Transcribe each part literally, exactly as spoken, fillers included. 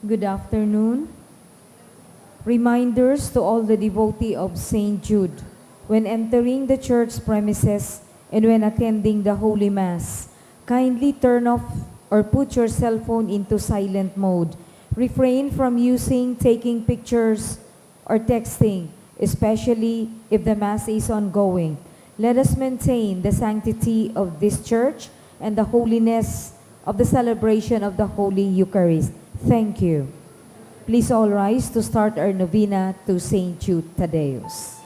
Good afternoon. Reminders to all the devotee of Saint Jude. When entering the church premises and when attending the Holy Mass, kindly turn off or put your cell phone into silent mode. Refrain from using, taking pictures, or texting, especially if the Mass is ongoing. Let us maintain the sanctity of this church and the holiness of the celebration of the Holy Eucharist. Thank you. Please all rise to start our novena to Saint Jude Thaddeus.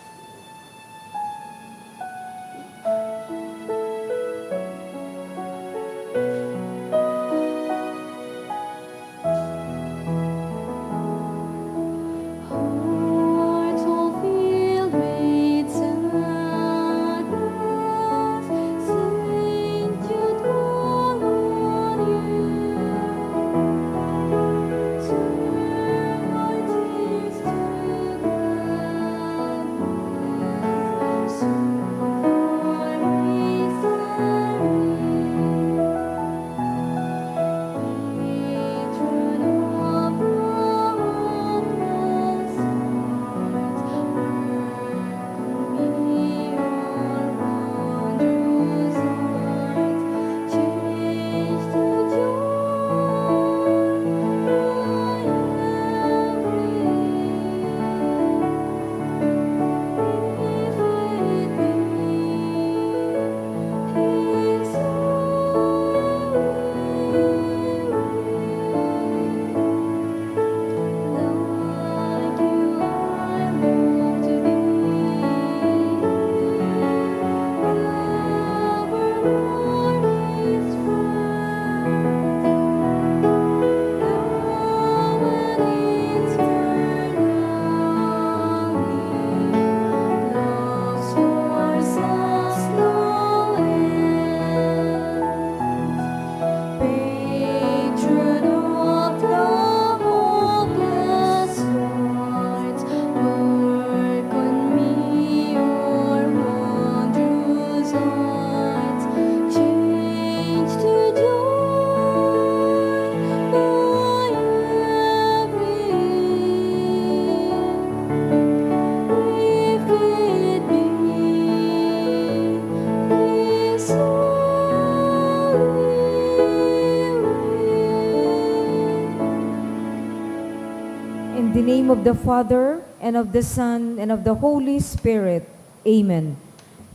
In the name of the Father, and of the Son, and of the Holy Spirit. Amen.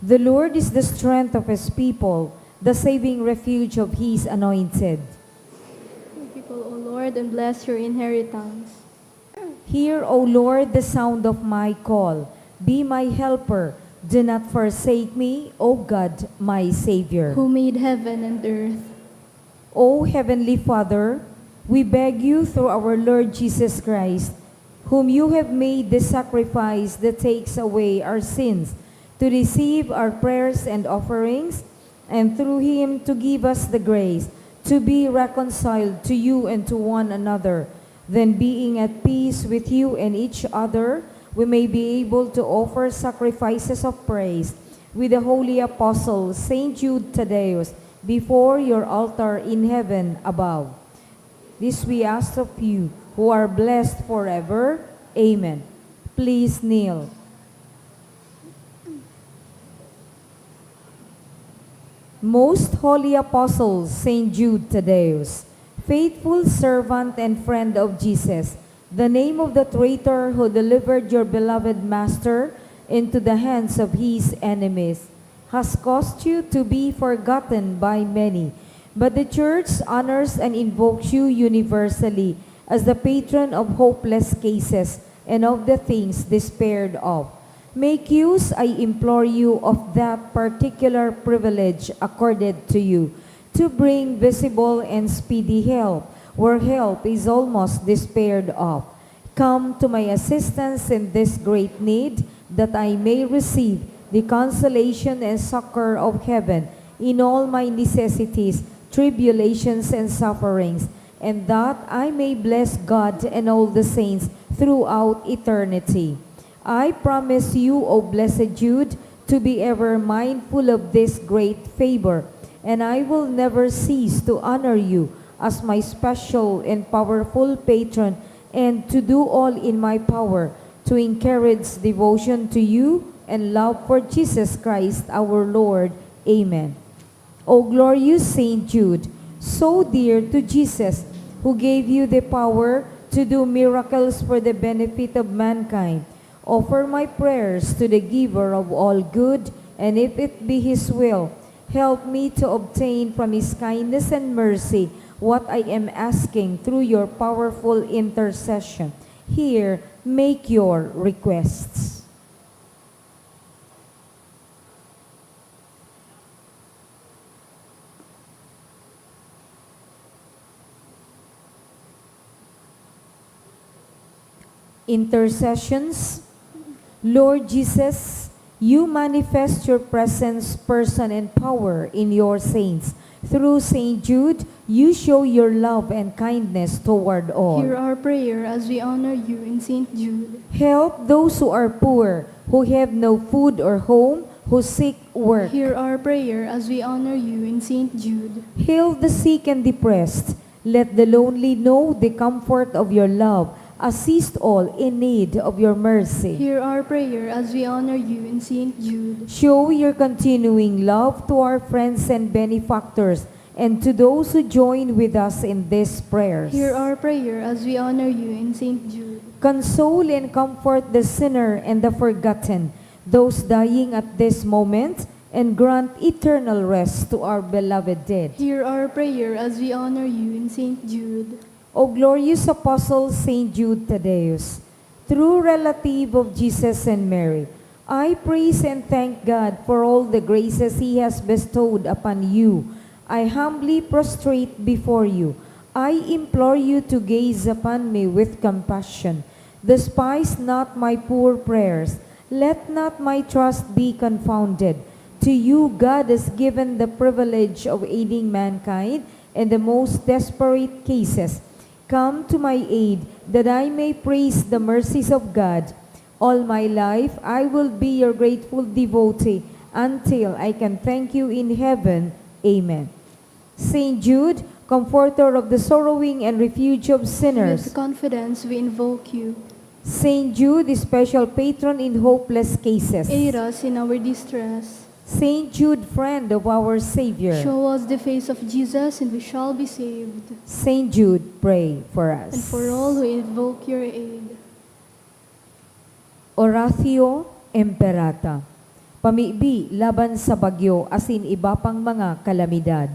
The Lord is the strength of his people, the saving refuge of his anointed. Your people, O Lord, and bless your inheritance. Hear, O Lord, the sound of my call. Be my helper. Do not forsake me, O God, my Savior. Who made heaven and earth. O Heavenly Father, we beg you through our Lord Jesus Christ, whom you have made the sacrifice that takes away our sins, to receive our prayers and offerings, and through him to give us the grace to be reconciled to you and to one another, then being at peace with you and each other, we may be able to offer sacrifices of praise with the holy apostle Saint Jude Thaddeus before your altar in heaven above. This we ask of you, who are blessed forever. Amen. Please kneel. Most Holy Apostle Saint Jude Thaddeus, faithful servant and friend of Jesus, the name of the traitor who delivered your beloved Master into the hands of his enemies has caused you to be forgotten by many. But the Church honors and invokes you universally as the patron of hopeless cases and of the things despaired of. Make use, I implore you, of that particular privilege accorded to you to bring visible and speedy help where help is almost despaired of. Come to my assistance in this great need, that I may receive the consolation and succor of heaven in all my necessities, tribulations, and sufferings, and that I may bless God and all the saints throughout eternity. I promise you, O blessed Jude, to be ever mindful of this great favor, and I will never cease to honor you as my special and powerful patron, and to do all in my power to encourage devotion to you and love for Jesus Christ our Lord. Amen. O glorious Saint Jude, so dear to Jesus, who gave you the power to do miracles for the benefit of mankind, offer my prayers to the Giver of all good, and if it be His will, help me to obtain from His kindness and mercy what I am asking through your powerful intercession. Here, make your requests. Intercessions. Lord Jesus, you manifest your presence, person, and power in your saints. Through Saint Jude, you show your love and kindness toward all. Hear our prayer as we honor you in Saint Jude. Help those who are poor, who have no food or home, who seek work. Hear our prayer as we honor you in Saint Jude. Heal the sick and depressed. Let the lonely know the comfort of your love. Assist all in need of your mercy. Hear our prayer as we honor you in Saint Jude. Show your continuing love to our friends and benefactors, and to those who join with us in these prayers. Hear our prayer as we honor you in Saint Jude. Console and comfort the sinner and the forgotten, those dying at this moment, and grant eternal rest to our beloved dead. Hear our prayer as we honor you in Saint Jude. O glorious Apostle Saint Jude Thaddeus, true relative of Jesus and Mary, I praise and thank God for all the graces He has bestowed upon you. I humbly prostrate before you. I implore you to gaze upon me with compassion. Despise not my poor prayers. Let not my trust be confounded. To you God has given the privilege of aiding mankind in the most desperate cases. Come to my aid, that I may praise the mercies of God. All my life, I will be your grateful devotee until I can thank you in heaven. Amen. Saint Jude, comforter of the sorrowing and refuge of sinners. With confidence we invoke you. Saint Jude, special patron in hopeless cases. Aid us in our distress. Saint Jude, friend of our Savior. Show us the face of Jesus and we shall be saved. Saint Jude, pray for us. And for all who invoke your aid. Oratio Imperata. Pamibi laban sa bagyo asin iba pang mga kalamidad.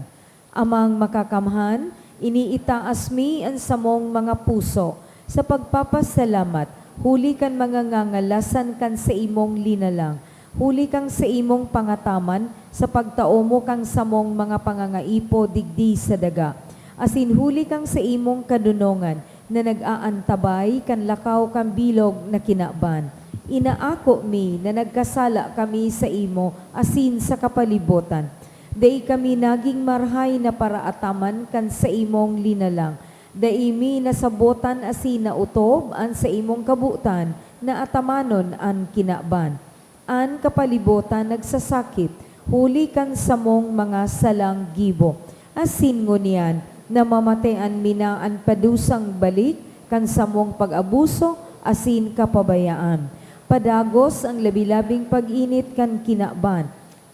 Amang Makakamhan, iniitaas mi an samong mga puso sa pagpapasalamat huli kan mga ngangalasan kan saimong linalang, huli kan saimong pangataman sa pagtao mo kan samong mga pangangaipo digdi sa daga, asin huli kan saimong kadonongan na nag-aantabay kan lakaw kan bilog na kinaban. Inaako mi na nagkasala kami saimo asin sa kapalibotan. Dai kami nagin marahay na paraataman kan saimong linalang. Dai mi nasabotan asin naotob an saimong kabotan na atamanon an kinaban. An kapalibotan nagsasakit huli kan samong mga salang gibo. Asin ngunyan, namamatean mi na an padusang balik kan samong pag-abuso asin kapabayaan. Padagos an labi-labing pag-init kan kinaban.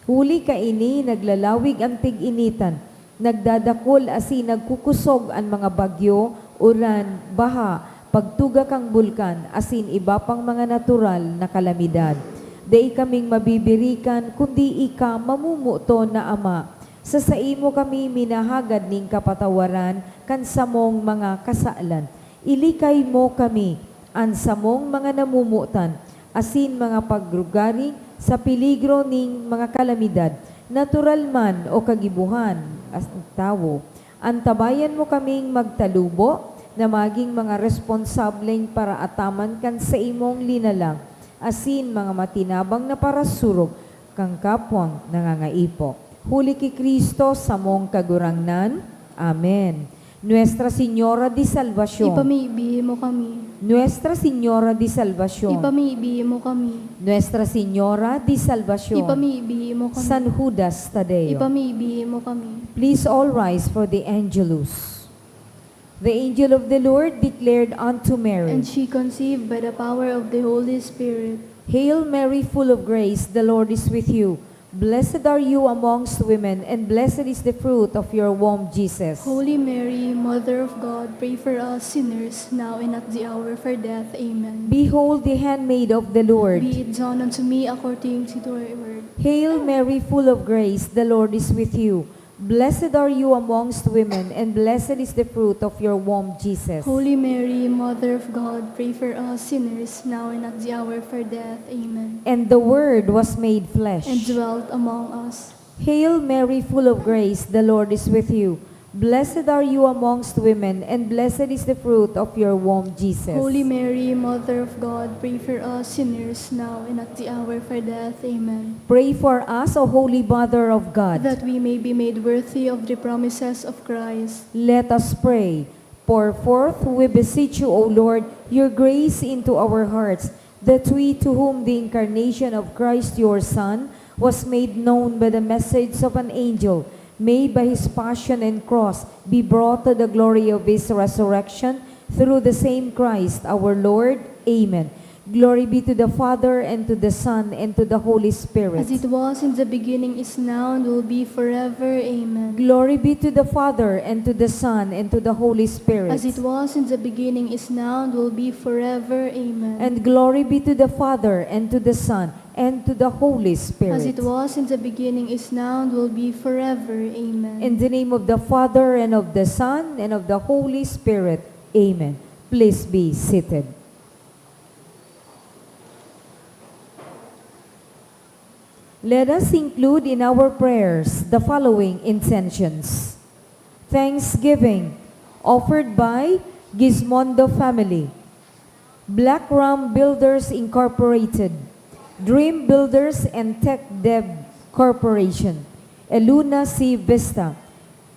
Huli kaini, naglalawig an tig-initan, nagdadakol asin nagkukusog an mga bagyo, uran, baha, pagtuga kan bulkan, asin iba pang mga natural na kalamidad. Dai kaming mabibirikan, kundi ika, mamumuton na Ama. Sa saimo kami minahagad nin kapatawaran kan samong mga kasalan. Ilikay mo kami, an samong mga namomotan, asin mga paglugaring sa peligro nin mga kalamidad, natural man o kagibohan kan tawo. Antabayan mo kaming magtalubo na magin mga responsableng paraataman kan saimong linalang, asin mga matinabang na parasurog kan kapwang nangangaipo. Huli ki Cristo, samong Kagurangnan. Amen. Nuestra Señora de Salvacion. Ipamibi mo kami. Nuestra Señora de Salvacion. Ipamibi mo kami. Nuestra Señora de Salvacion. Ipamibi mo kami. San Judas Tadeo. Ipamibi mo kami. Please all rise for the Angelus. The angel of the Lord declared unto Mary, And she conceived by the power of the Holy Spirit. Hail Mary, full of grace, the Lord is with you. Blessed are you amongst women, and blessed is the fruit of your womb, Jesus. Holy Mary, Mother of God, pray for us sinners, now and at the hour of our death. Amen. Behold the handmaid of the Lord. Be it done unto me according to your word. Hail Mary, full of grace, the Lord is with you. Blessed are you amongst women, and blessed is the fruit of your womb, Jesus. Holy Mary, Mother of God, pray for us sinners, now and at the hour of our death. Amen. And the Word was made flesh. And dwelt among us. Hail Mary, full of grace, the Lord is with you. Blessed are you amongst women, and blessed is the fruit of your womb, Jesus. Holy Mary, Mother of God, pray for us sinners, now and at the hour of our death. Amen. Pray for us, O Holy Mother of God. That we may be made worthy of the promises of Christ. Let us pray. Pour forth, we beseech you, O Lord, your grace into our hearts, that we, to whom the incarnation of Christ your Son was made known by the message of an angel, may by his passion and cross be brought to the glory of his resurrection, through the same Christ our Lord. Amen. Glory be to the Father, and to the Son, and to the Holy Spirit. As it was in the beginning, is now, and will be forever. Amen. Glory be to the Father, and to the Son, and to the Holy Spirit. As it was in the beginning, is now, and will be forever. Amen. And glory be to the Father, and to the Son, and to the Holy Spirit. As it was in the beginning, is now, and will be forever. Amen. In the name of the Father, and of the Son, and of the Holy Spirit. Amen. Please be seated. Let us include in our prayers the following intentions. Thanksgiving offered by Gizmondo family, Black Ram Builders Incorporated, Dream Builders and Tech Dev Corporation, Eluna C Vista,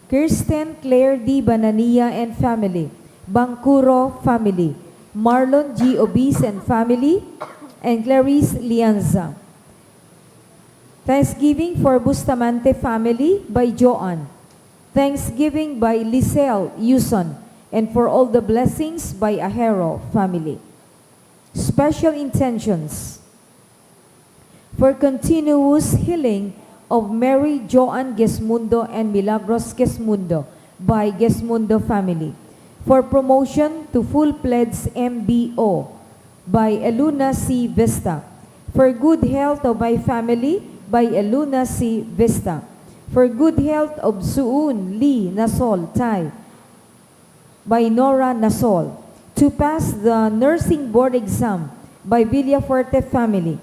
Kirsten Claire D Banania and family, Bangkuro family, Marlon G Obis and family, and Clarice Lianza. Thanksgiving for Bustamante family by Joan. Thanksgiving by Lisel Yuson, and for all the blessings by Ahero family. Special intentions. For continuous healing of Mary Joan Gesmundo and Milagros Gesmundo by Gesmundo family. For promotion to full-fledged M B O by Eluna C Vista. For good health of my family by Eluna C Vista. For good health of Suun Lee Nasol Tay by Nora Nasol. To pass the nursing board exam by Villafuerte family.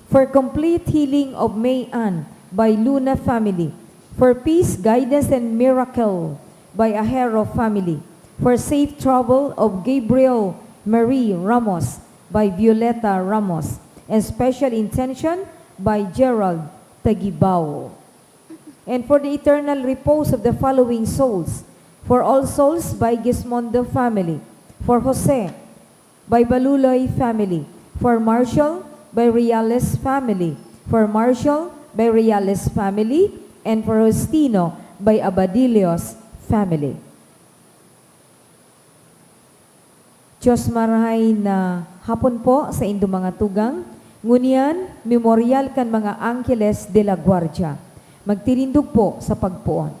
For complete healing of May Ann by Luna family. For peace, guidance, and miracle by Ahero family. For safe travel of Gabriel Marie Ramos by Violeta Ramos. And special intention by Gerald Tagibao. And for the eternal repose of the following souls. For All Souls by Gismondo family. For Jose by Baluloy family. For Marshall by Reales family. For Marshall by Reales family. And for Justino by Abadillos family. Diyos marahay na hapon po sa indo mga tugang. Ngunyan, Memorial kan mga Angeles de la Guardia. Magtirindog po sa pagpoon.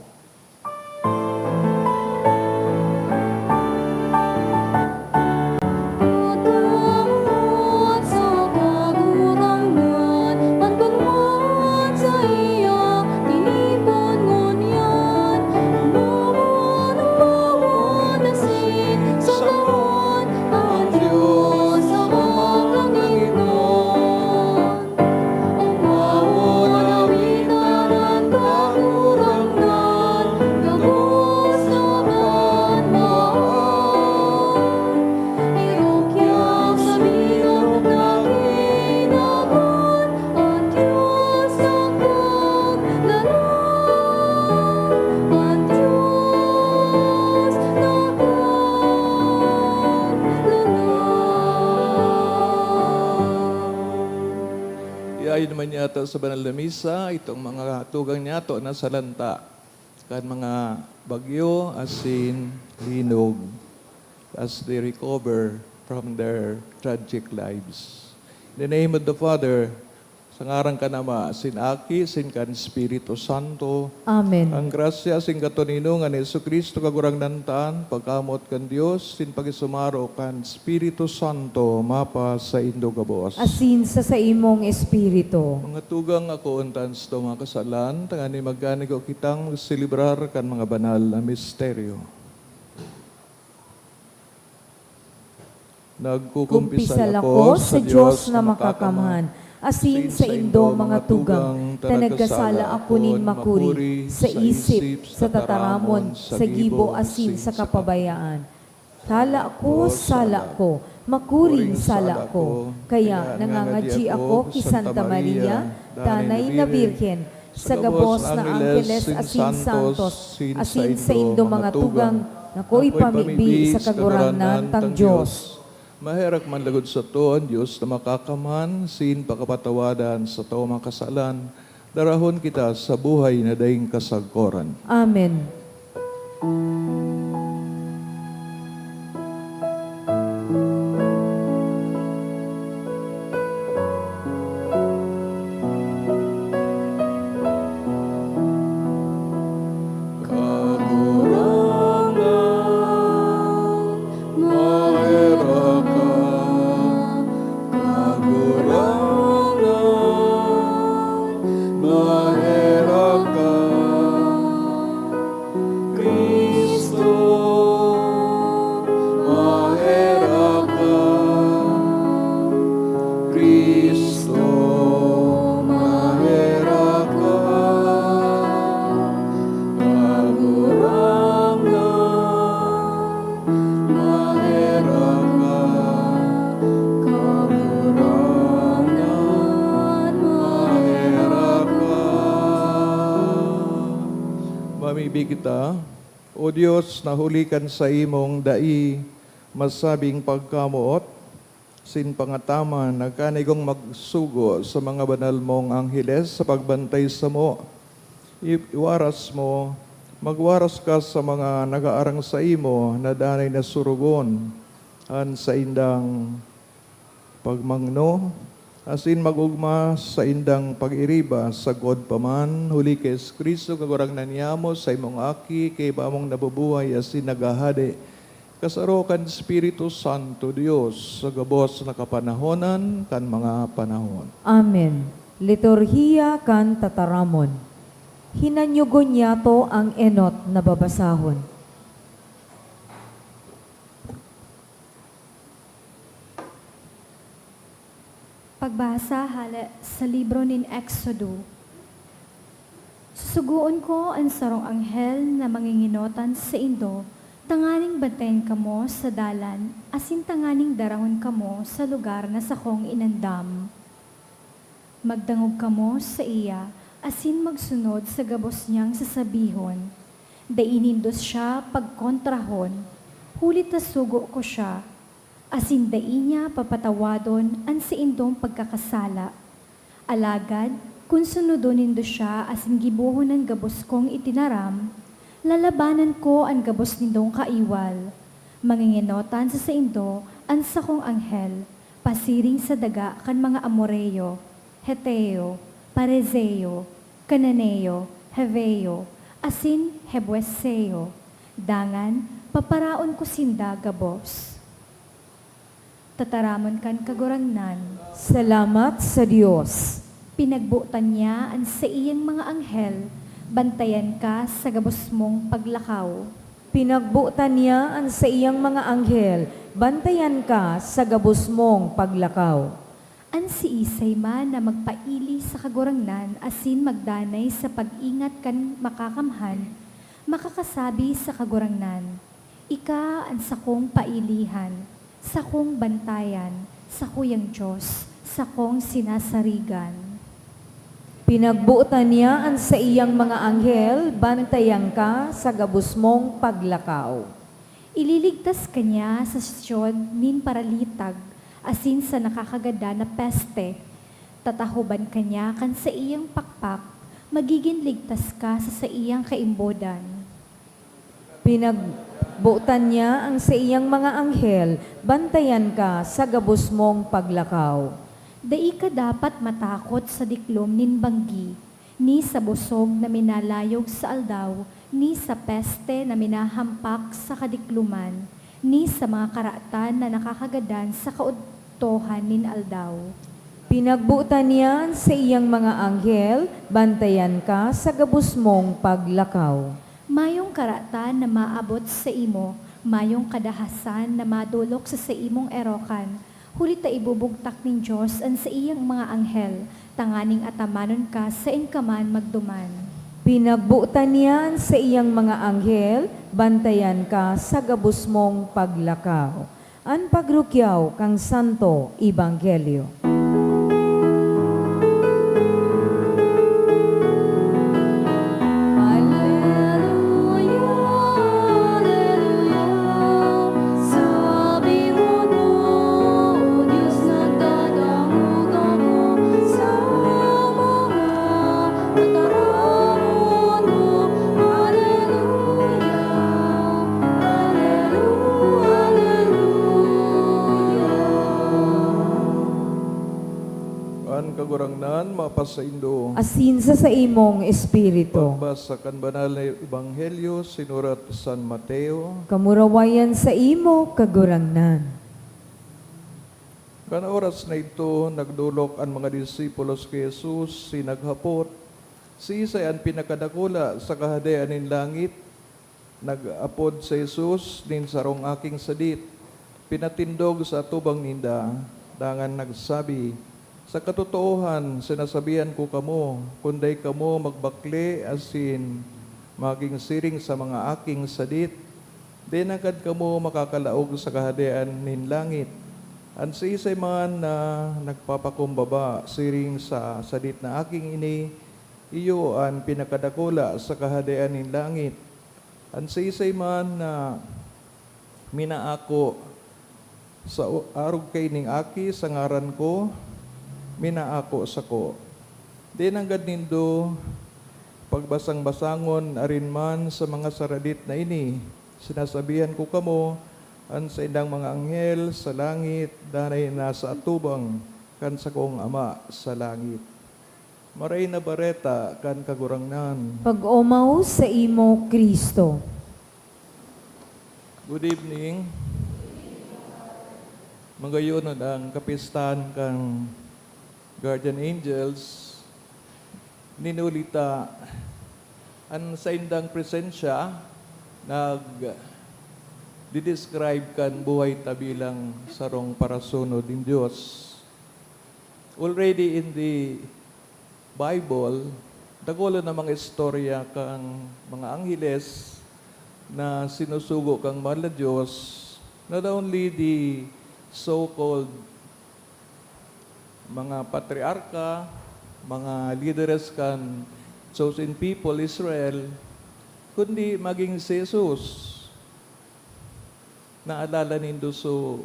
Iyayon naman niyato sa banal na misa itong mga tugang niyato na salanta kan mga bagyo asin linog. as they recover from their tragic lives. In the name of the Father, sa ngaran kan Ama, sin Aki, sin kan Espiritu Santo. Amen. Ang grasya sin katoninongan ni Jesu-Cristo, Kagurangnan ta, an pagkamoot kan Dios, sin pakisumaro kan Espiritu Santo, mapasaindo gabos. Asin sa saimong espiritu. Mga tugang, akoon ta an satong mga kasalan, tanganing magkanigo kitang magselebrar kan mga banal na misteryo. Nagkukumpisal ako sa Dios na makakamhan, asin saindo, mga tugang, ta nagkasala ako nin makuri sa isip, sa tataramon, sa gibo, asin sa kapabayaan. Sala ko, sala ko, makuring sala ko. Kaya nangangadyi ako ki Santa Maria, Danay na Birhen, sa gabos na angheles asin santos, asin saindo, mga tugang, na akoy pamibi sa Kagurangnan tang Dios. Maherak man lagod sato an Dios na makakamhan, asin pakapatawadan sato mga kasalan, darahon kita sa buhay na daing kasagkoran. Amen. Kagurangnan, maherak ka. Kagurangnan, maherak ka. Cristo, maherak ka. Cristo, maherak ka. Kagurangnan, maherak ka. Kagurangnan, maherak ka. Mamibi kita. O Dios, na huli kan saimong dai masabing pagkamoot, sin pangataman, nagkanigong magsugo sa mga banal mong angheles sa pagbantay samo. I-, iwaras mo, magwaras ka sa mga nag-aarang saimo na danay na surugon an saindang pagmangno, asin mag-ogma saindang pag-iriba sagkod pa man, huli ki Jesu-Cristo, Kagurangnan niamo, saimong Aki, kaiba mong nabubuhay asin naghahade, kasaro kan Espiritu Santo, Dios, sa gabos na kapanahonan kan mga panahon. Amen. Liturhiya kan Tataramon. Hinanyogon niyato ang enot na babasahon. Pagbasa hala sa libro nin Exodo. Susugoon ko an sarong anghel na mangingenotan saindo, tanganing bantayan kamo sa dalan, asin tanganing darahon kamo sa lugar na sakong inandam. Magdangog kamo saiya, asin magsunod sa gabos niyang sasabihon. Dai nindo siya pagkontrahon, huli ta sugo ko siya, asin dai niya papatawadon an saindong pagkakasala. Alagad kun sunodon nindo siya asin gibohon an gabos kong itinaram, lalabanan ko an gabos nindong kaiwal. Mangingenotan sa saindo an sakong anghel, pasiring sa daga kan mga Amoreo, Heteo, Parizeo, Cananeo, Heveo, asin Jebuseo. Dangan paparaon ko sinda gabos. Tataramon kan Kagurangnan. Salamat sa Dios. Pinagbotan niya an saiyang mga anghel, bantayan ka sa gabos mong paglakaw. Pinagbotan niya an saiyang mga anghel, bantayan ka sa gabos mong paglakaw. An siisay man na magpaili sa Kagurangnan asin magdanay sa pag-ingat kan Makakamhan, makakasabi sa Kagurangnan, "Ika an sakong pailihan, sakong bantayan, sakuyang Dios, sakong sinasarigan." Pinagbotan niya an saiyang mga anghel, bantayan ka sa gabos mong paglakaw. Ililigtas ka niya sa siyod nin paralitag asin sa nakakagadan na peste. Tatahoban ka niya kan saiyang pakpak, magigin ligtas ka sa saiyang kaimbodan. Pinag-, Botan niya an saiyang mga anghel, bantayan ka sa gabos mong paglakaw. Dai ka dapat matakot sa diklom nin banggi, ni sa busog na minalayog sa aldaw, ni sa peste na minahampak sa kadikloman, ni sa mga karatan na nakakagadan sa kaudtohan nin aldaw. Pinagbotan niya an saiyang mga anghel, bantayan ka sa gabos mong paglakaw. Mayong karatan na maabot saimo, mayong kadahasan na madolok sa saimong erokan, huli ta ibubugtak nin Dios an saiyang mga anghel, tanganing atamanon ka saen ka man magduman. Pinagbotan niya an saiyang mga anghel, bantayan ka sa gabos mong paglakaw. An pagrukyaw kan Santo Ebanghelyo. Aleluya, aleluya, sa Bihon mo, O Dios, nagdadangog ako sa mga tataramon mo. Aleluya, aleluya, aleluya. An Kagurangnan mapasaindo. Asin sa saimong espiritu. Pagbasa kan Banal na Ebanghelyo sinurat ni San Mateo. Kamurawayan saimo, Kagurangnan. Kan oras na idto, nagdolok an mga disipulos ki Jesus, asin naghapot, "Siisay an pinakadakula sa Kahadean nin langit?" Nag-apod si Jesus nin sarong aking sadit, pinatindog sa atubang ninda, dangan nagsabi, "Sa katotoohan, sinasabihan ko kamo, kun dai kamo magbakle asin magin siring sa mga aking sadit, di nanggad kamo makakalaog sa Kahadean nin langit. An siisay man na nagpapakumbaba siring sa sadit na aking ini, iyo an pinakadakula sa Kahadean nin langit. An siisay man na minaako sa o-, arog kaining aki sa ngaran ko, minaako sako. Di nanggad nindo pagbasang-basangon arin man sa mga saradit na ini. Sinasabihan ko kamo, an saindang mga anghel sa langit danay nasa atubang kan sakong Ama sa langit." Maray na Bareta kan Kagurangnan. Pag-omaw saimo, Cristo. Good evening. Magayon an kapistahan kan Guardian Angels. Nin huli ta, an saindang presensya nagde-describe kan buhay ta bilang sarong parasunod nin Dios. Already in the Bible, dakula na mga istorya kan mga angheles na sinusugo kan mahal na Dios, not only the so-called mga patriarka, mga lideres kan chosen people, Israel, kundi magin si Jesus. Naalala nindo so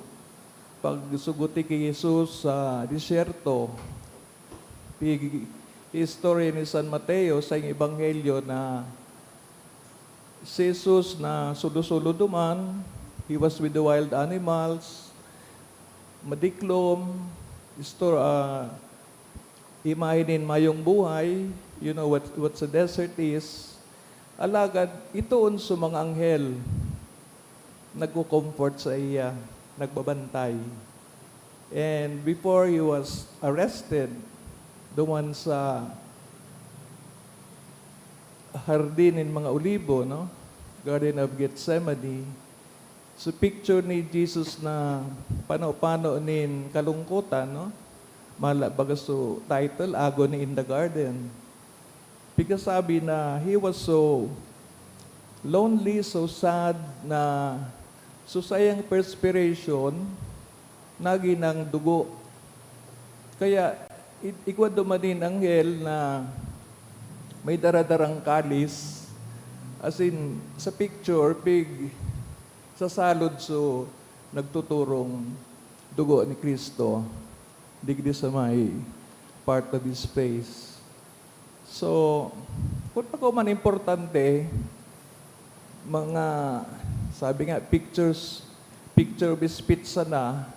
pagsugot ki Jesus sa disyerto? Pig-, istorya ni San Mateo sa Ebanghelyo na si Jesus na solo-solo duman, he was with the wild animals, madiklom, istor-, ah, imahe nin mayong buhay, you know what, what the desert is. Alagad itoon sa mga anghel, nagko-comfort saiya, nagbabantay. And before he was arrested, duman sa Hardin nin mga Olibo, no? Garden of Gethsemane, so picture ni Jesus na pano-pano nin kalungkotan, no? Mala baga so title, Agony in the Garden. Pigkasabi na he was so lonely, so sad, na so saiyang perspiration nagin nang dugo. Kaya, i-, igwa duman nin anghel na may daradarang kalis, as in, sa picture, pig-, sasalod so nagtuturong dugo ni Cristo, digdi sa may part of his face. So, kun bako man importante, mga Sabi nga, pictures, picture of speech sana,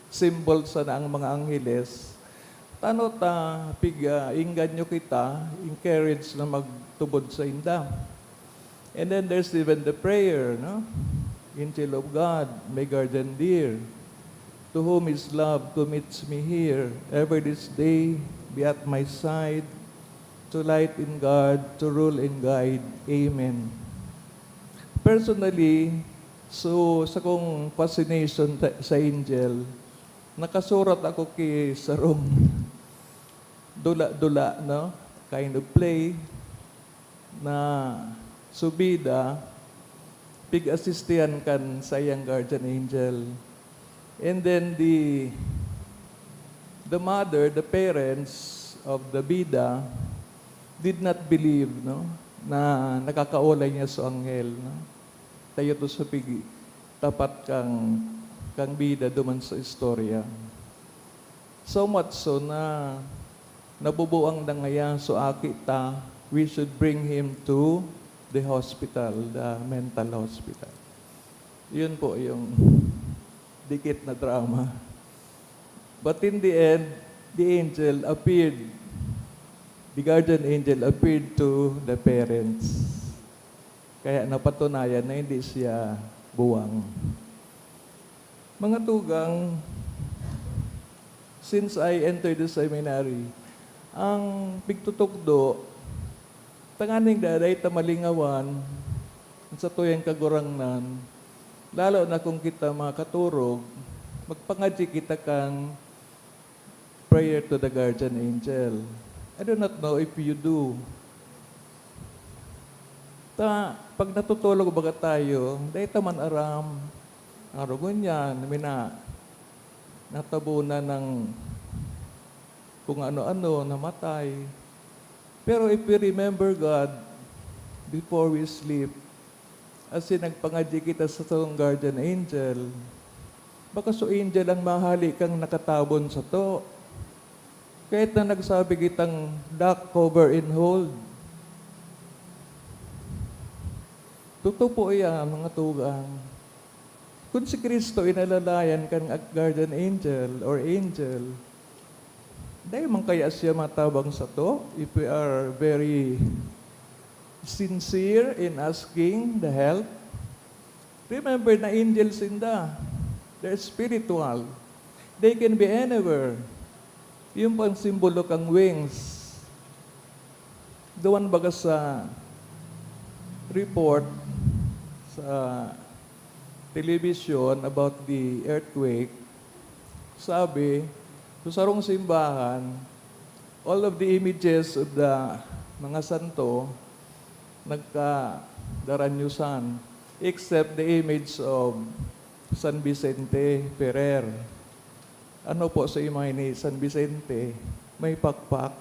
symbol sana ang mga angheles. Tano ta, pig, ah, inganyo kita, encourage na magtubod sa inda. And then there's even the prayer, no? Angel of God, my guardian dear, to whom his love commits me here, ever this day be at my side, to light and guard, to rule and guide. Amen. Personally, so, sa kong fascination sa, sa angel, nakasurat ako ki sarong dula-dula, no? Kind of play na subida, pig-asistihan kan saiyang guardian angel. And then the, the mother, the parents of the bida did not believe, no, na nakakaolay niya so anghel, no? Tayo to sa pig-, tapat kang, kang bida duman sa istorya. So much so na nabubuang na ngaya so aki ta, we should bring him to the hospital, the mental hospital. Yun po yung dikit na drama. But in the end, the angel appeared, the guardian angel appeared to the parents. Kaya napatunayan na hindi siya buwang. Mga tugang, since I entered the seminary, ang pigtutukdo, tanganing daday ta malingawan, sa tuyang kagurangnan, lalo na kung kita makaturog, magpangadyi kita kan prayer to the guardian angel. I do not know if you do. Ta, pag natutulog baga tayo, dai ta man aram. Ang rugon niyan, mina, natabunan ng kung ano-ano, namatay. Pero if we remember God before we sleep, asin nagpangadyi kita sa satong guardian angel, baka so angel ang mahali kang nakatabon sato. Kahit na nagsabi kitang, "Doc, cover and hold." Totoo po iyan, mga tugang. Kun si Cristo inalalayan kan ag-, guardian angel or angel, dai man kaya siya matabang sato if we are very sincere in asking the help? Remember na angel sinda. They're spiritual. They can be anywhere. Yun po ang simbolo kang wings. Duman baga sa report sa television about the earthquake, sabi, sa sarong simbahan, all of the images of the mga santo nagkadaranyusan, except the image of San Vicente Ferrer. Ano po sa imahe ni San Vicente? May pakpak.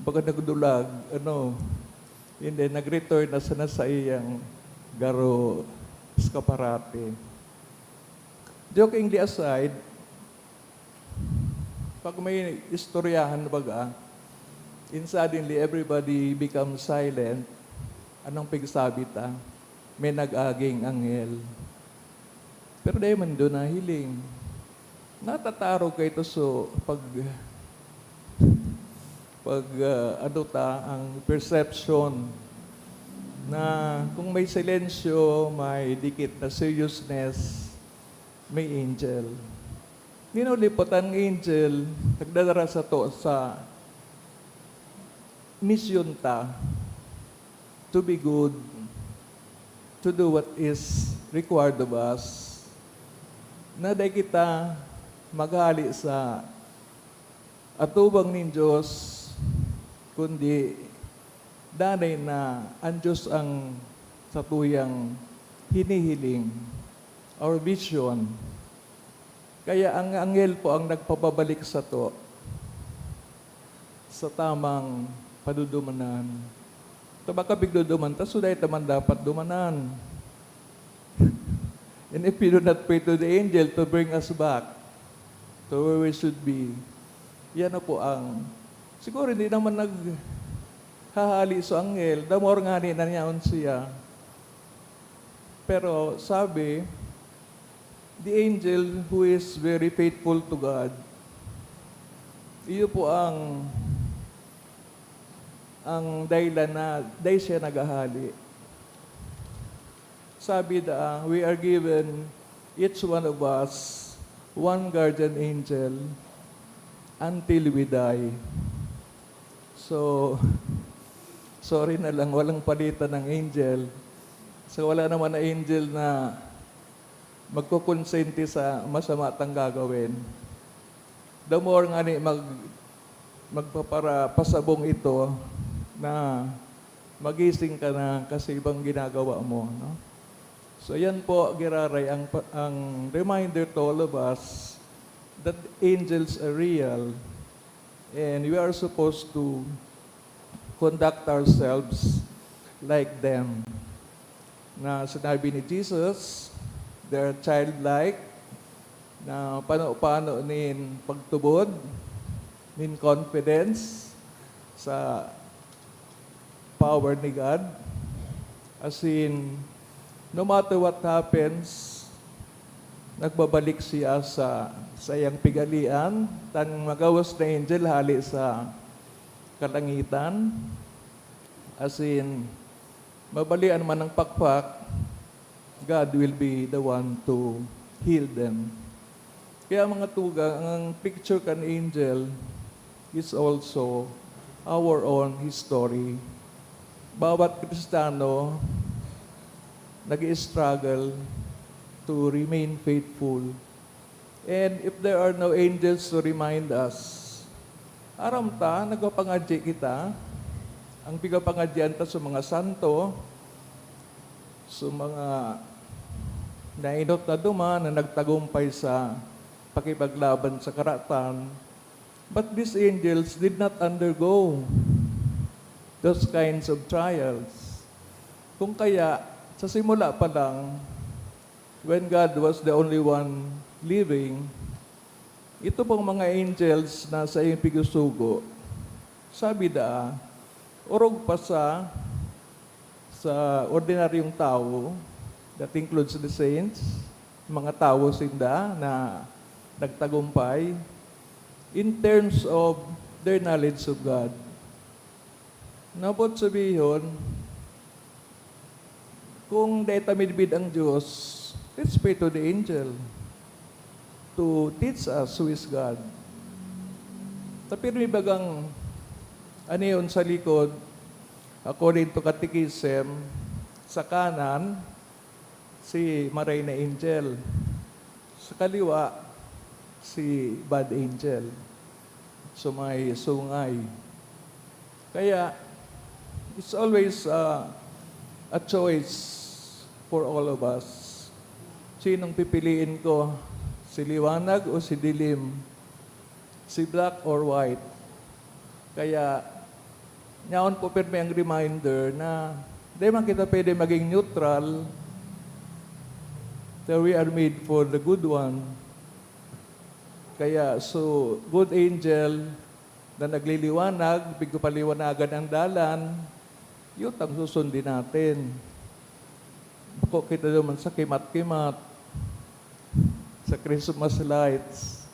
Baga nagdulag, ano, hindi, nag-return na sana sa iyang garo escaparate. Jokingly aside, pag may istoryahan baga, and suddenly everybody becomes silent, anong pigsabi ta? May nag-aging anghel. Pero dai man do nahiling. Natatarog kaito so pag, pag, ah, ano ta, ang perception na kung may silensyo, may dikit na seriousness, may angel. Linulipot ang angel, nagdadara sato sa misyon ta, to be good, to do what is required of us, na dai kita maghali sa atubang nin Dios, kundi danay na an Dios ang satuyang hinihiling, our vision. Kaya ang anghel po ang nagpapabalik sato sa tamang padudumanan. Ta baka pigduduman ta, so dai ta man dapat dumanan. And if we do not pray to the angel to bring us back to where we should be, yan na po ang, siguro hindi naman nag-, Hahali so anghel, the more ngani na niyaon siya. Pero sabi, the angel who is very faithful to God, iyo po ang, ang dahilan na dai siya naghahali. Sabi da, we are given, each one of us, one guardian angel until we die. So, sorry na lang, walang palitan ng angel. So, wala naman na angel na magkukonsente sa masama tang gagawin. The more ngani mag-, magpapara-, pasabong ito na magising ka na kasi ibang ginagawa mo, no? So, yan po, giraray, ang pa-, ang reminder to all of us that angels are real and we are supposed to conduct ourselves like them. Na sinabi ni Jesus, they are childlike, na pano-pano nin pagtubod, nin confidence sa power ni God. As in, no matter what happens, nagbabalik siya sa saiyang pigalian, tan magawos na angel hali sa kalangitan. As in, mabalian man ang pakpak, God will be the one to heal them. Kaya, mga tugang, ang picture kan angel is also our own history. Bawat Kristiyano nag-i-struggle to remain faithful. And if there are no angels to remind us, aram ta, nagpapangadyi kita. Ang pigapangadyian ta sa mga santo, sa mga nainot na duman na nagtagumpay sa pakipaglaban sa karatan. But these angels did not undergo those kinds of trials. Kung kaya, sa simula pa lang, when God was the only one living, ito pong mga angels na sa iyong pigsusugo, sabi daa, orog pa sa, sa ordinaryong tawo, that includes the saints, mga tawo sinda na nagtagumpay, in terms of their knowledge of God. Nabot sabihon, kung dai ta midbid ang Dios, let's pray to the angel to teach us who is God. Ta pirmi bagang anion sa likod, according to catechism, sa kanan, si Maray na Angel. Sa kaliwa, si Bad Angel. So, may sungay. Kaya, it's always, uh, a choice for all of us. Sinong pipiliin ko? Si liwanag o si dilim? Si black or white? Kaya, yaon po pirmi ang reminder na di man kita pwede maging neutral, that we are made for the good one. Kaya, so, good angel na nagliliwanag, pigpapaliwanagan ang dalan, yun ang susundin natin. Bako kita naman sa kimat-kimat, sa Christmas lights,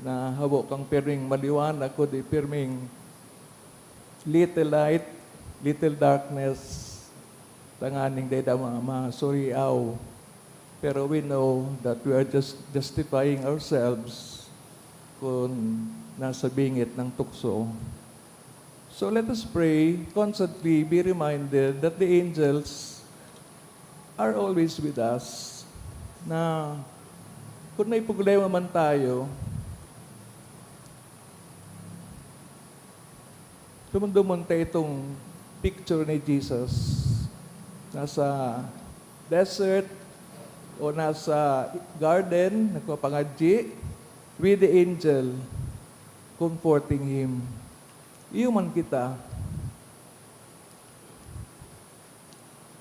na habo kang pirming maliwanag, kundi pirming little light, little darkness, tanganing dai da ma-, masuriaw. Pero we know that we are just justifying ourselves kung nasa bingit ng tukso. So let us pray, constantly be reminded that the angels are always with us, na kung may problema man tayo, dumduman ta itong picture ni Jesus. Nasa desert o nasa garden, nagpapangadyi, with the angel, comforting him. Iyo man kita.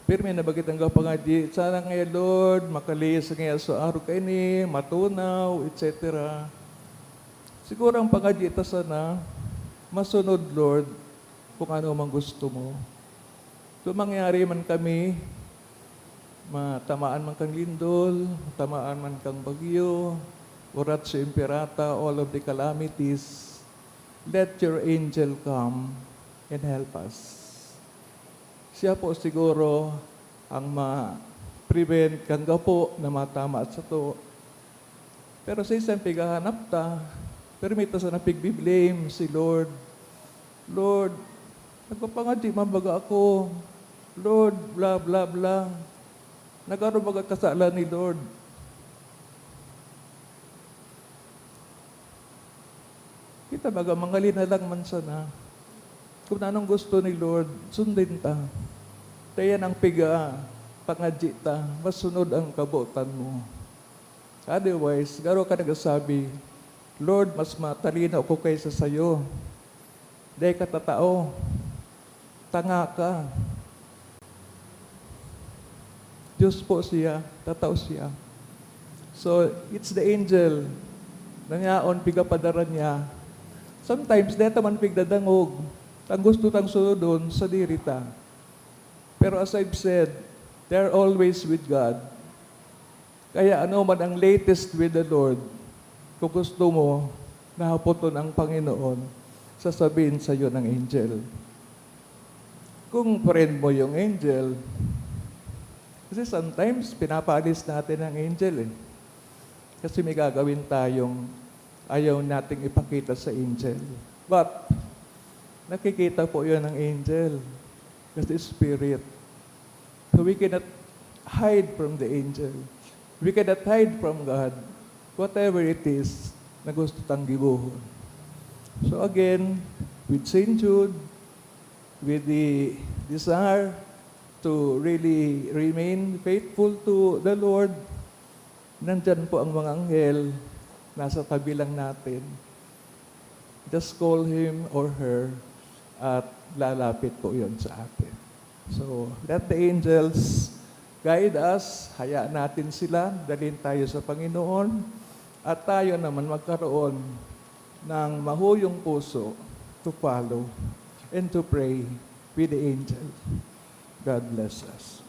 Pirmi na ba kitang kapangadyi? Sana ngaya, Lord, makalihis ngaya sa araw kaini, matunaw, et cetera. Siguro ang pangadyi ta sana, masunod, Lord, kung ano mang gusto mo. Kung mangyari man kami, matamaan man kang lindol, matamaan man kang bagyo, o ratio imperata, all of the calamities, let your angel come and help us. Siya po siguro ang ma-prevent kang gapo na matama sato. Pero sa isang pighahanap ta, pero may ta sana pigbi-blame si Lord. "Lord, nagpapangadyi man baga ako. Lord, bla, bla, bla." Nagaro baga kasalan ni Lord. Kita baga, mangalina lang man sana. Kung anong gusto ni Lord, sundin ta. Kaya nang piga, pangadyi ta, masunod ang kabotan mo. Otherwise, garo ka nagsasabi, "Lord, mas matalino ako kaysa sayo." Dai ka tatao. Tanga ka. Diyos po siya, tatao siya. So, it's the angel na yaon pigapadara niya. Sometimes, dai ta man pigdadangog. Ang gusto tang sunodon, sadiri ta. Pero as I've said, they're always with God. Kaya ano man ang latest with the Lord, kung gusto mo, nahapoton ang Panginoon, sasabihin sa'yo ng angel. Kung friend mo yung angel, kasi sometimes pinapaalis natin ang angel eh. Kasi may gagawin tayong ayaw nating ipakita sa angel. But, nakikita po yun ng angel. Kasi spirit. So we cannot hide from the angel. We cannot hide from God. Whatever it is na gusto tang gibohon. So again, with Saint Jude, with the desire to really remain faithful to the Lord, nandyan po ang mga anghel, nasa tabi lang natin. Just call him or her at lalapit po yun sa atin. So, let the angels guide us. Hayaan natin sila, dalhin tayo sa Panginoon. At tayo naman magkaroon ng mahuyong puso to follow and to pray with the angel. God bless us.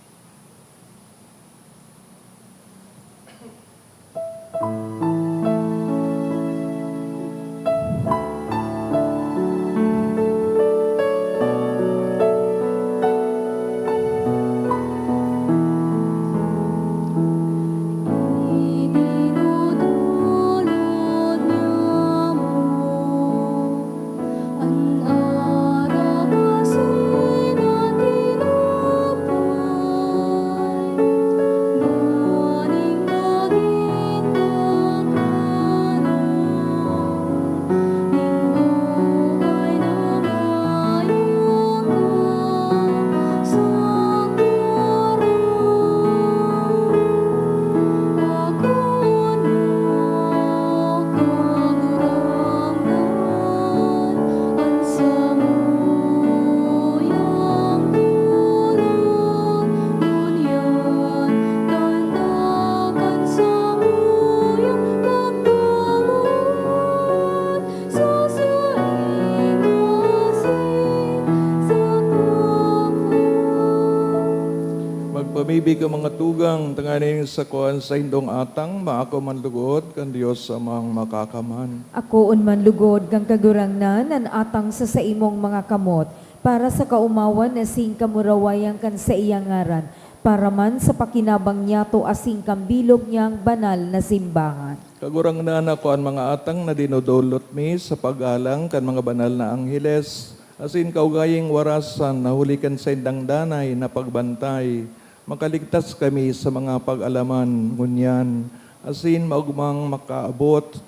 Magpamibi ka, mga tugang, tanganing sa kuan sa indong atang, maako man lugod kan Dios Amang Makakaman. Akoon man lugod kan Kagurangnan an atang sa saimong mga kamot, para sa kaomawan asin kamurawayan kan saiyang ngaran, para man sa pakinabang niyato asin kan bilog niyang banal na simbahan. Kagurangnan, ako an mga atang na dinodolot mi sa paggalang kan mga banal na angheles, asin kaugaying warasan na huli kan saindang danay na pagbantay, makaligtas kami sa mga pag-alaman ngunyan, asin maogmang makaabot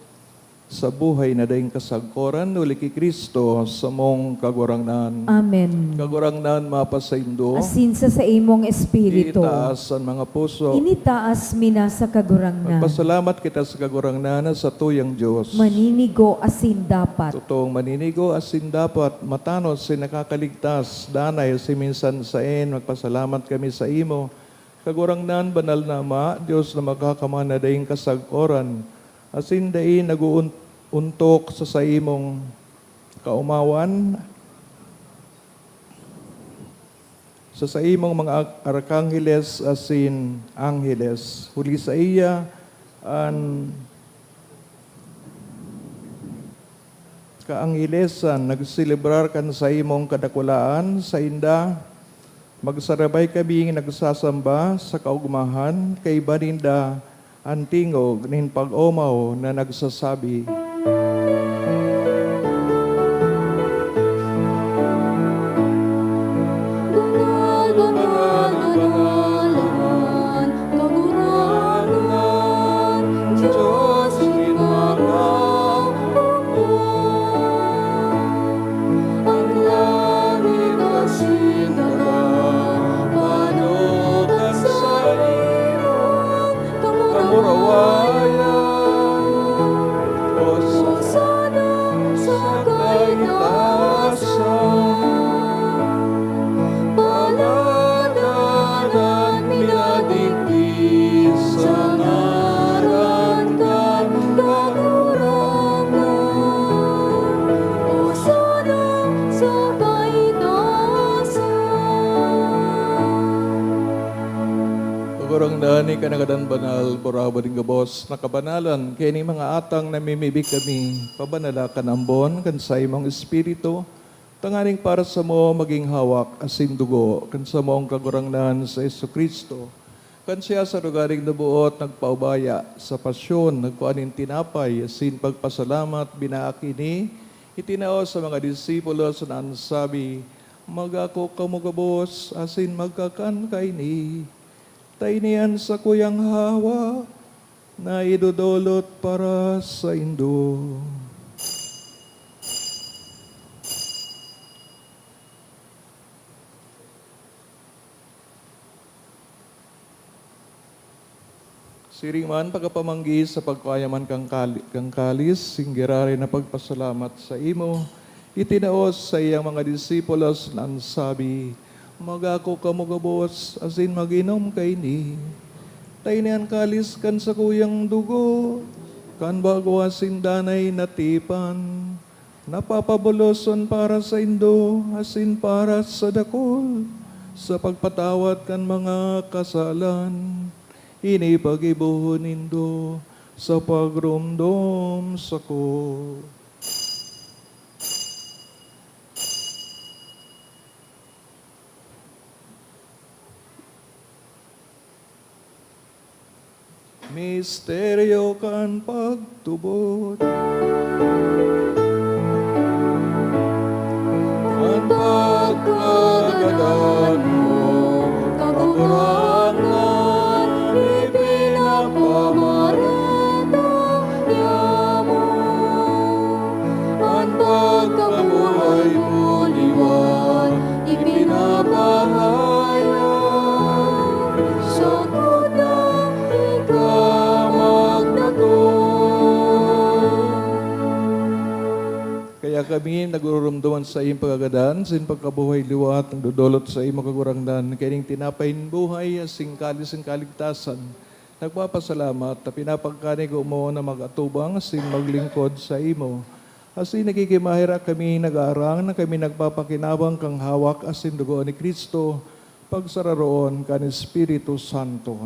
sa buhay na daing kasagkoran, huli ki Cristo, samong Kagurangnan. Amen. Kagurangnan mapasaindo. Asin sa saimong espiritu. Itaas an mga puso. Initaas mi na sa Kagurangnan. Magpasalamat kita sa Kagurangnan na satuyang Dios. Maninigo asin dapat. Totoong maninigo asin dapat, matanos asin nakakaligtas, danay asin minsan saen, magpasalamat kami saimo, Kagurangnan, banal na Ama, Dios na makakaman na daing kasagkoran, asin dai nag-uuntok sa saimong kaomawan, sa saimong mga ak-, arkangheles asin angheles. Huli saiya, an kaanghelesan nagselebrar kan saimong kadakulaan. Sainda magsarabay kaming nagsasamba sa kaogmahan, kaiba ninda an tingog nin pag-omaw na nagsasabi, "Banal, banal, banal an Kagurangnan, Dios nin marahay. An langit asin daga, panuga sa iyong kamurawayan. Hosana sa kaitaasan. Palad an minadigdi sa ngaran kan Kagurangnan. Hosana sa kaitaasan." Kagurangnan, ika na gadan banal, purabo nin gabos na kabanalan. Kaya nin mga atang namimibi kami, pabanala kan ambon kan saimong Espiritu, tanganing para samo magin hawak asin dugo kan samong Kagurangnan si Jesu-Cristo. Kan siya sa lugaring naboot nagpaubaya sa pasyon, nagkua nin tinapay asin pagpasalamat, binaak ini, itinao sa mga disipulos na an sabi, "Magako kamo gabos asin magkakan kaini. Ta ini an sakuyang hawak na idodolot para saindo." Siring man, pagkapamanggi sa pagkua man kan kali-, kan kalis, singgiraray na pagpasalamat saimo, itinao sa iyang mga disipulos na an sabi, "Magako kamo gabos asin mag-inom kaini. Ta ini an kalis kan sakuyang dugo kan bago asin danay na tipan, na papaboloson para saindo asin para sa dakul sa pagpatawad kan mga kasalan. Ini paggibohon nindo sa pagromdom sako." Misteryo kan pagtubod. An pagkagadan mo, Kagurangnan, ipinapamareta niamo. An pagkabuhay mo liwat ipinapahayag, sako na ika magdakop. Kaya kami, nagururumduman sa iyong pagkagadan, sa iyong pagkabuhay liwat, nagdodolot sa imo, Kagurangnan, kaining tinapay nin buhay, asin kalis nin kaligtasan. Nagpapasalamat ta pinapagkanigo mo na mag-atubang asin maglingkod saimo. Asin nakikimaherak kami, nag-aarang na kami nagpapakinabang kan hawak asin dugo ni Cristo, pagsararoon kan Espiritu Santo.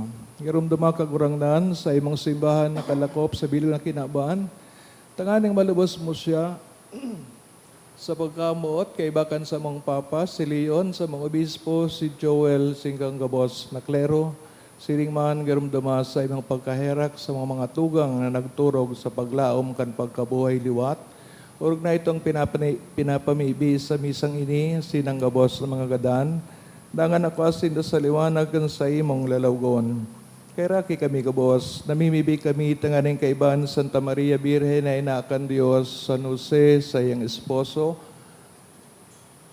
Giromdoma, Kagurangnan, sa imong simbahan nakalakop sa bilog na kinaban, tanganing malubos mo siya sa pagkamoot kaiba kan samong Papa, si Leon, samong Obispo, si Joel, sinda kan gabos na klero. Siring man, giromdoma sa imong pagkaherak sa mga, mga tugang na nagturog sa paglaom kan pagkabuhay liwat. Orog na itong pinapani-, pinapamibi sa misang ini, sinda kan gabos na mga gadan, dangan nakua sinda sa liwanag kan saimong lalawgon. Kaheraki kami gabos, namimibi kami tanganing kaiba ni Santa Maria Birhen na ina kan Dios, San Jose, saiyang esposo,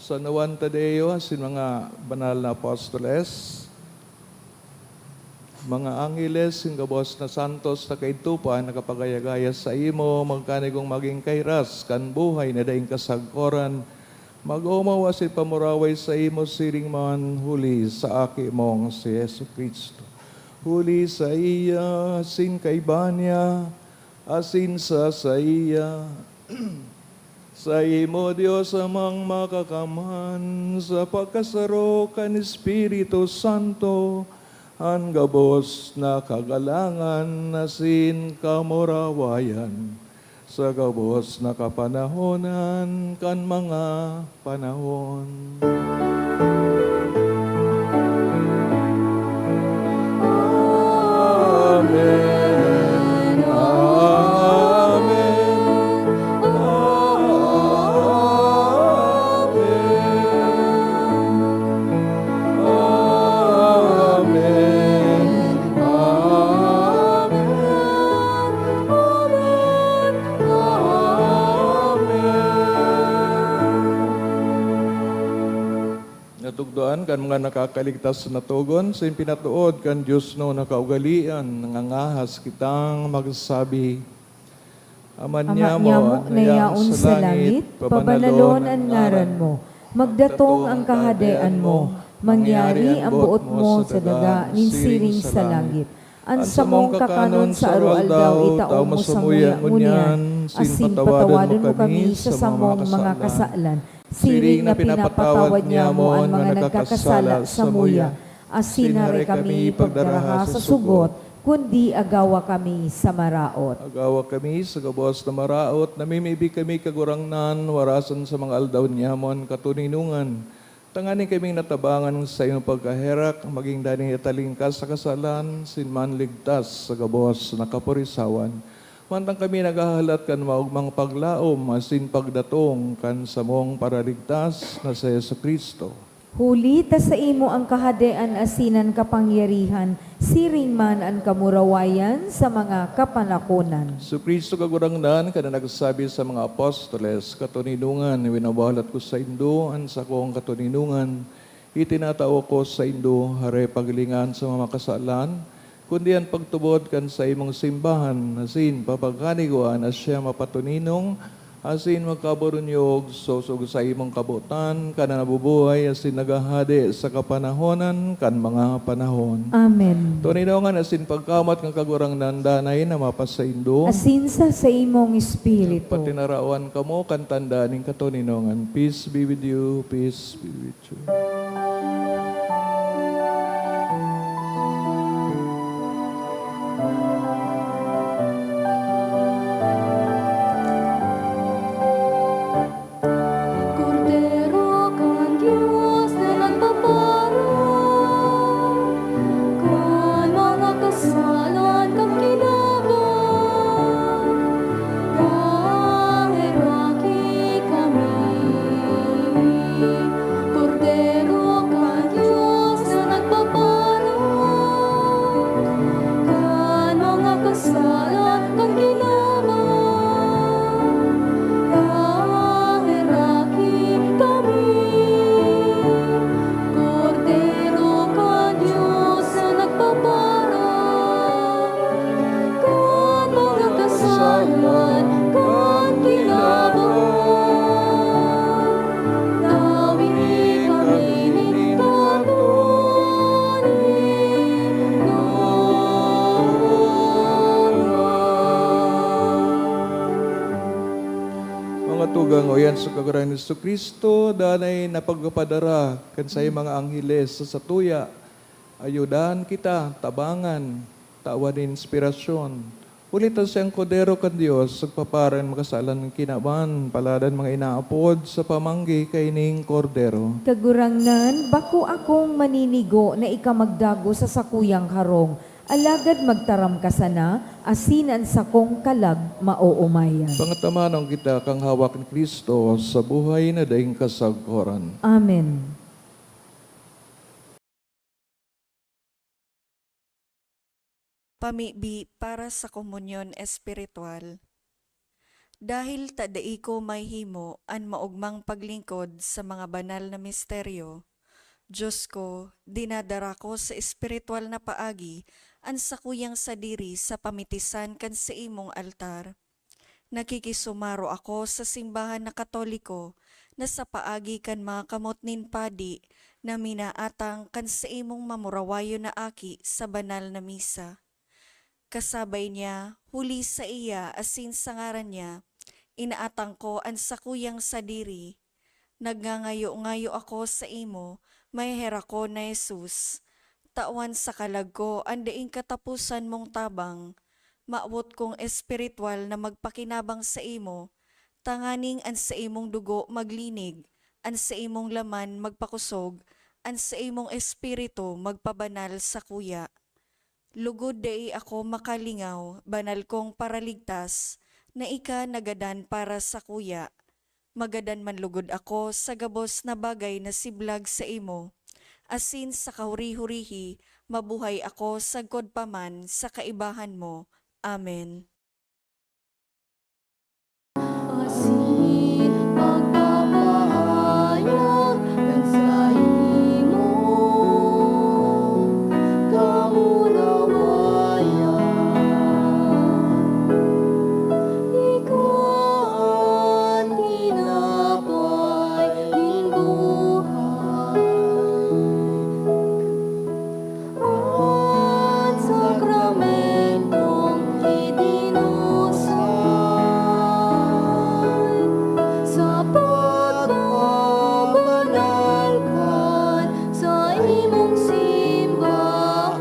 San Juan Tadeo, asin mga banal na apostoles, mga angheles, asin gabos na santos na kaidto pa nakapagaya-gaya saimo, magkanigong magin kairas kan buhay na daing kasagkoran, mag-omaw asin pamuraway saimo siring man huli sa Aki mong si Jesu-Cristo. Huli saiya, asin kaiba niya, asin sa saiya, Saimo, Dios Amang Makakamhan, sa pagkasaro kan Espiritu Santo, an gabos na kagalangan asin kamurawayan, sa gabos na kapanahonan kan mga panahon. Amen. Amen. Amen. Amen. Amen. Amen. Natugdoan kan mga nakakaligtas na togon, sin pinatood kan Dios na kaugalean, nangangahas kitang magsabi, Ama Ama niamo, niamo na na yaon yaon sa sa langit, langit, pabanalon pabanalon an an ngaran ngaran mo. Magdatong ang kahadean mo. Mangyari an boot mo sa daga nin siring sa langit. An samong kakanon sa aroaldaw itao mo samuya ngunyan, asin patawadon mo kami sa samong mga kasalan, siring na pinapatawad niamo an mga nagkakasala samuya, asin hare kami pagdaraha sa sugot, kundi agawa kami sa maraot. Agawa kami sa gabos na maraot, namimibi kami, Kagurangnan, warasan sa mga aldaw niamo an katoninongan, tanganing kaming natabangan sa imong pagkaherak, magin danay na talingkas sa kasalan, asin manligtas sa gabos na kaporisawan. Mantang kami naghahalat kan maogmang paglaom asin pagdatong kan samong Paraligtas na si Jesu-Cristo. Huli ta saimo an kahadean asin an kapangyarihan, siring man an kamurawayan sa mga kapanakonan. Si Cristo Kagurangnan, kan nagsabi sa mga apostoles, "Katoninongan, winawalat ko saindo an sakong katoninongan, itinatao ko saindo, hare paghilingan sa mga kasalan, kundi an pagtubod kan saimong simbahan, asin papagkanigoan na siya mapatoninong, asin magkaburunyog, sosog sa imong kabotan, ka na nabubuhay asin naghahade sa kapanahonan kan mga panahon." Amen. Toninongan asin pagkamat kan Kagurangnan danay na mapasaindo. Asin sa saimong espiritu. Patinarawan kamo kan tanda nin katoninongan. Peace be with you. Peace be with you. Kordero kan Dios na nagpaparong kan mga kasalan kan kinaban, paheraki kami. Kordero kan Dios na nagpaparong kan mga kasalan kan kinaban, paheraki kami. Kordero kan Dios na nagpaparong kan mga kasalan kan kinaban, tawi kami nin katoninongan. Mga tugang, uyan sa Kagurangnan Jesu-Cristo, danay na pagpapadara kan saiyang mga angheles sa satuya. Ayudahan kita, tabangan, tawan nin inspirasyon. Huli ta siya an Kordero kan Dios, nagpaparong kan mga kasalan kan kinaban, palad an mga inaapod sa pamanggi kaining Kordero. Kagurangnan, bako akong maninigo na ika magdagos sa sakuyang harong, alagad magtaram ka sana, asin an sakong kalag maoomayan. Pangatamanon kita kan hawak ni Cristo sa buhay na daing kasagkoran. Amen. Pamibi para sa komunyon espiritual. Dahil ta dai ko mahimo an maogmang paglingkod sa mga banal na misteryo, Dios ko, dinadara ko sa espiritual na paagi an sakuyang sadiri sa pamitisan kan saimong altar. Nakikisumaro ako sa simbahan na Katoliko na sa paagi kan mga kamot nin padi na minaatang kan saimong mamurawayon na aki sa banal na misa. Kasabay niya, huli saiya asin sa ngaran niya, Inaatang ko an sakuyang sadiri. Nagngangayo-ngayo ako saimo, maheherak ko na Jesus. Tawan sa kalag ko an daing kataposan mong tabang. Mawot kong espiritwal na magpakinabang saimo, tanganing an saimong dugo maglinig, an saimong laman magpakosog, an saimong espiritu magpabanal sakuya. Lugod dai ako makalingaw, banal kong Paraligtas, na ika nagadan para sakuya. Magadan man lugod ako sa gabos na bagay na siblag saimo, asin sa kahuri-hurihi mabuhay ako sagkod pa man sa kaibahan mo. Amen. Asin pagpapahayag kan saimong kamurawayan. Ika an tinapay nin buhay. An sakramentong itinusay sa pagbabanal kan saimong simbahan.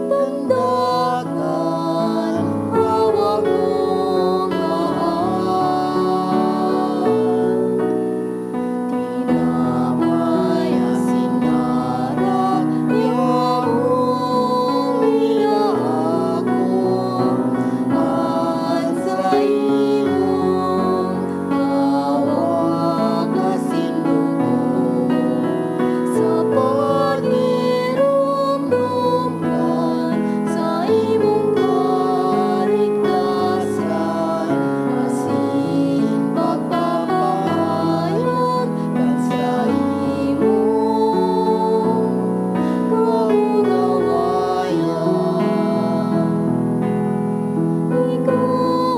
Tanda kan hawak mong mahal. Tinapay asin arak, niamong inaako an saimong hawak asin dugo. Sa pagiromdom kan saimong kaligtasan, asin pagpapahayag kan saimong kaurawayan. Ika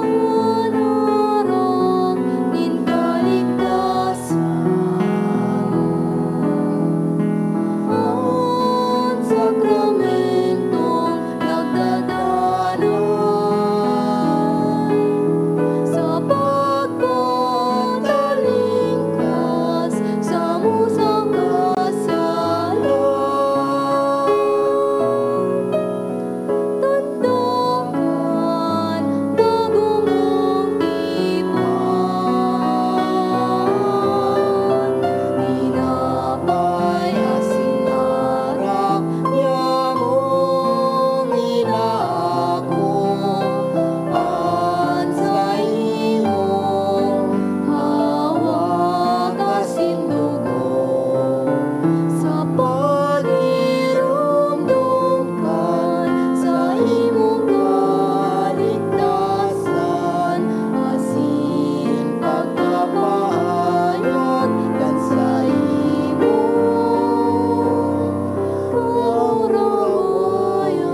an aram nin kaligtasan. An sakramentong nagdadanay sa pagpatalingkas samo sa kasalan. Tanda kan bago mong tipan. Tinapay asin arak, niamong inaako an saimong hawak asin dugo. Sa pagiromdom kan saimong kaligtasan, asin pagpapahayag kan saimong kaurawayan.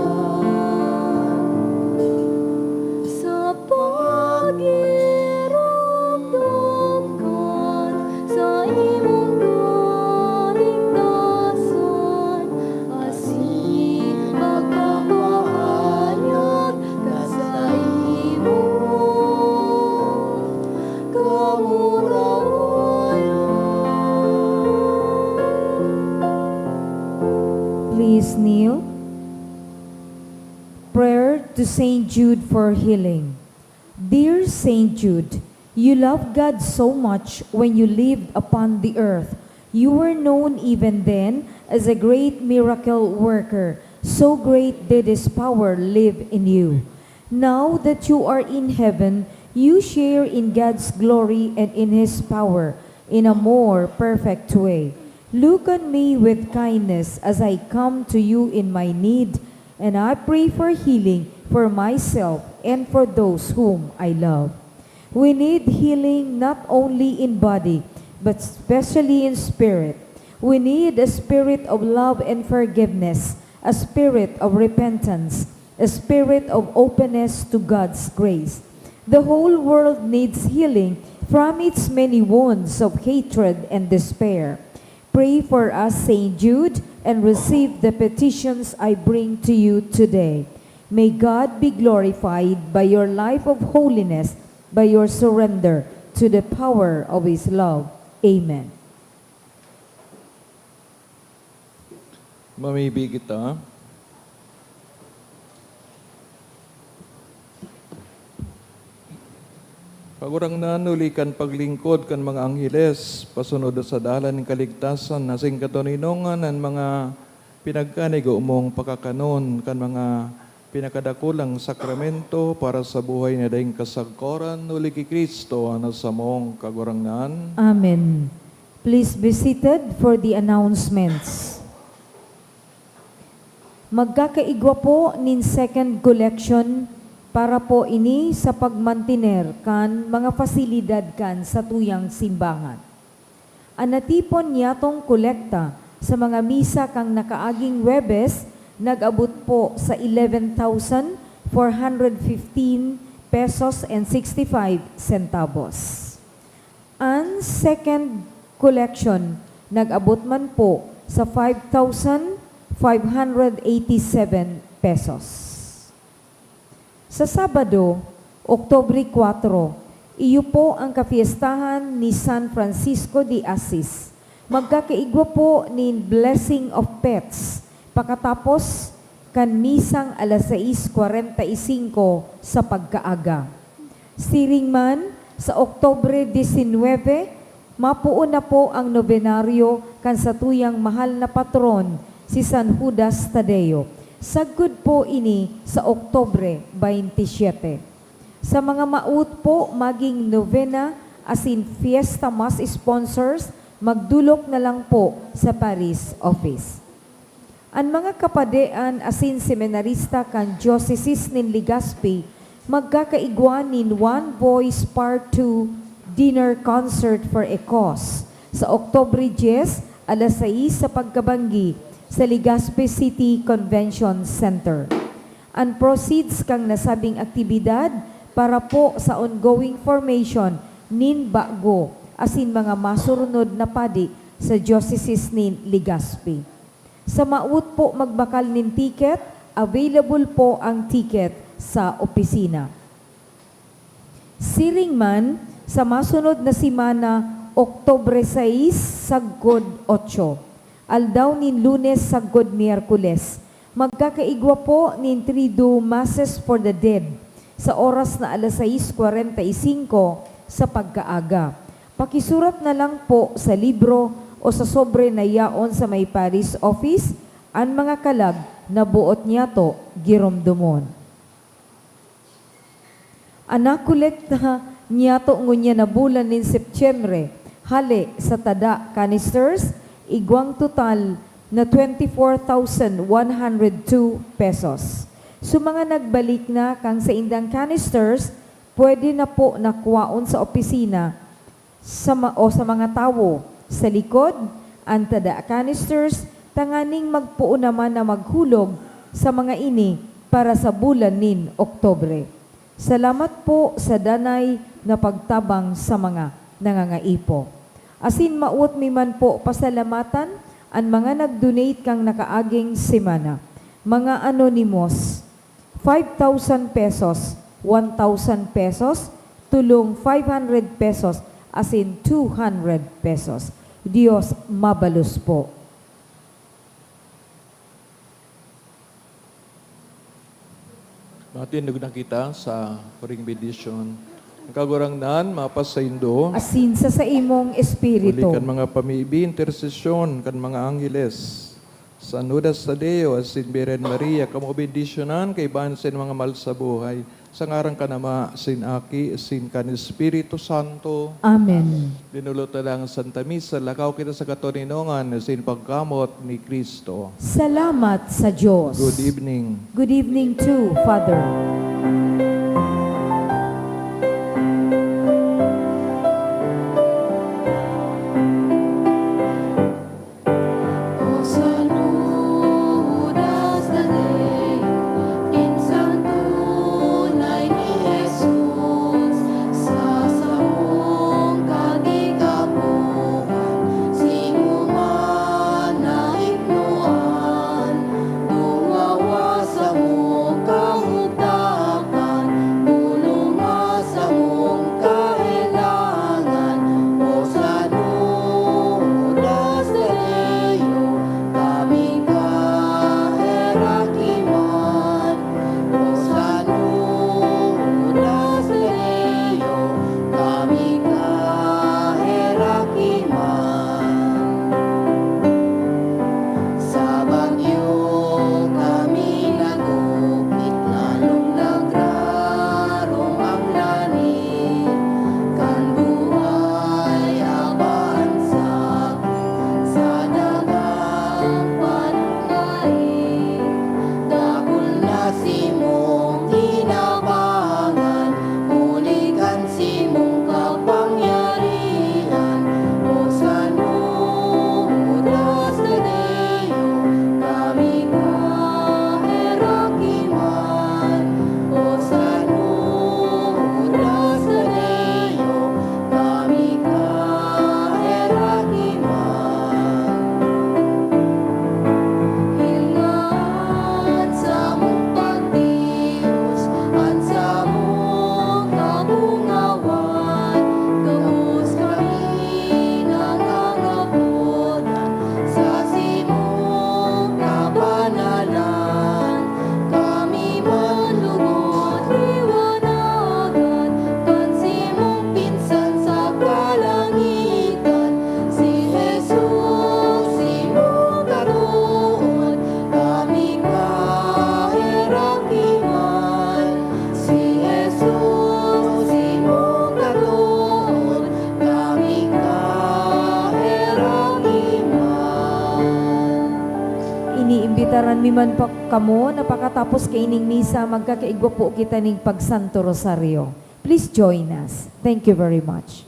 Sa pagiromdom kan saimong kaligtasan, asin pagpapahayag kan saimong kamurawayan. Please kneel. Prayer to Saint Jude for healing. Dear Saint Jude, you loved God so much when you lived upon the earth. You were known even then as a great miracle worker. So great did His power live in you. Now that you are in heaven, you share in God's glory and in His power in a more perfect way. Look on me with kindness as I come to you in my need, and I pray for healing for myself and for those whom I love. We need healing not only in body, but especially in spirit. We need a spirit of love and forgiveness, a spirit of repentance, a spirit of openness to God's grace. The whole world needs healing from its many wounds of hatred and despair. Pray for us, Saint Jude, and receive the petitions I bring to you today. May God be glorified by your life of holiness, by your surrender to the power of His love. Amen. Mamibi kita. Kagurangnan, huli kan paglingkod kan mga angheles, pasunod sa dalan nin kaligtasan, asin katoninongan an mga pinagkanigo mong pakakanon kan mga pinakadakulang sakramento para sa buhay na daing kasagkoran, huli ki Cristo na samong Kagurangnan. Amen. Please be seated for the announcements. Magkakaigwa po nin second collection para po ini sa pagmantiner kan mga pasilidad kan satuyang simbahan. An natipon niyatong kolekta sa mga misa kan nakaaging Huwebes nag-abot po sa eleven thousand four hundred fifteen pesos and sixty-five centavos. An second collection nag-abot man po sa five thousand five hundred eighty-seven pesos. Sa Sabado, Oktubre kwatro, iyo po ang kapiestahan ni San Francisco de Assis. Magkakaigwa po nin Blessing of Pets pakatapos kan misang alas sais kwarenta y singko sa pagkaaga. Siring man, sa Oktubre disinwebe, mapoon na po ang nobenaryo kan satuyang mahal na patron, si San Judas Tadeo. Sagkod po ini sa Oktubre baynte siyete. Sa mga maot po maging novena asin fiesta mass sponsors, magdolok na lang po sa parish office. An mga kapadean asin seminarista kan Diocese nin Legazpi magkakaigwa nin One Voice Part two Dinner Concert for a Cause sa Oktubre dyes, alas sais sa pagkabanggi, sa Legazpi City Convention Center. An proceeds kan nasabing aktibidad para po sa ongoing formation nin bago asin mga masurunod na padi sa Diocese nin Legazpi. Sa maot po magbakal nin ticket, available po ang ticket sa opisina. Siring man, sa masunod na semana, Oktubre sais sagkod otso, aldaw nin Lunes sagkod Miyerkules, magkakaigwa po nin Triduum Masses for the Dead sa oras na alas sais kwarenta y singko sa pagkaaga. Pakisurat na lang po sa libro o sa sobre na yaon sa may parish office an mga kalag na boot niyato giromdomon. An nakolekta niyato ngunyan na bulan nin Setyembre, hale sa tada canisters, igwang total na twenty-four thousand one hundred two pesos. Sa mga nagbalik na kan saindang canisters, pwede na po na kwaon sa opisina sa ma-, o sa mga tawo sa likod, an tada canisters, tanganing magpoon naman na maghulog sa mga ini para sa bulan nin Oktubre. Salamat po sa danay na pagtabang sa mga nangangaipo. Asin maot mi man po pasalamatan an mga nag-donate kan nakaaging semana. Mga anonymous, five thousand pesos, one thousand pesos, tulong five hundred pesos, asin two hundred pesos. Dios mabalos po. Matindog na kita sa huring bendisyon. Ang Kagurangnan mapasaindo. Asin sa saimong espiritu. Huli kan mga pamibi, intersesyon kan mga angheles, San Judas Tadeo, asin Birhen Maria, kamo bendisyonan kaibahan sa mga mahal sa buhay. Sa ngaran kan Ama, sin Aki, sin kan Espiritu Santo. Amen. Dinulot na lang ang Santa Misa, lakaw kita sa katoninongan sin pagkamoot ni Cristo. Salamat sa Diyos. Good evening. Good evening too, Father. O San Judas Tadeo, insang tunay ni Jesus, sa sarong kagikapoan, sinuman na iknoan, tungawa sa mong kamay. Man pa kamo, na pakatapos kaining misa, magkakaigwa po kita ning pag-Santo Rosario. Please join us. Thank you very much.